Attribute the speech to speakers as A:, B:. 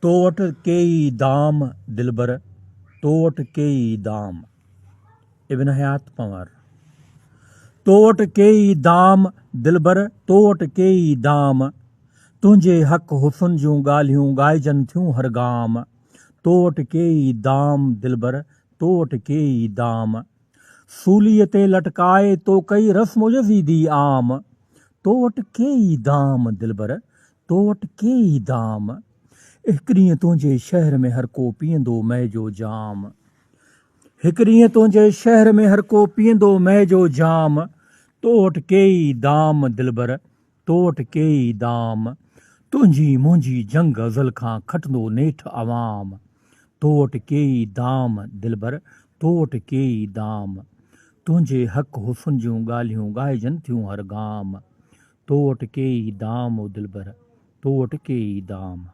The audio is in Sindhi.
A: تو وٽ ڪيئي دام دلبر، تو وٽ ڪيئي دام. ابن حيات پنهور. تو وٽ ڪيئي دام دلبر، تو وٽ ڪيئي دام. تنهنجي حق حسن جون ڳالهيون ڳائجن ٿيون هر گام. تو وٽ ڪيئي دام دلبر، تو وٽ ڪيئي دام. سوليء تي لٽڪائي تو ڪئي رسم يزيدي عام. تو وٽ ڪيئي دام دلبر، تو وٽ ڪيئي دام. هڪ ڏينهن تنهنجي شهر ۾ هر ڪو پيئندو مئي جو جام. هڪ ڏينهن تنهنجي شهر ۾ هر ڪو پيئندو مئي جو جام. تو وٽ ڪيئي دام دلبر، تو وٽ ڪيئي دام. تنهنجي منهنجي جنگ ازل کان کٽندو نيٺ عوام. تو وٽ ڪيئي دام دلبر، تو وٽ ڪيئي دام. تنهنجي حق حسن جون ڳالهيون ڳائجن ٿيون هر گام. تو وٽ ڪيئي دام او دلبر، تو وٽ ڪيئي دام.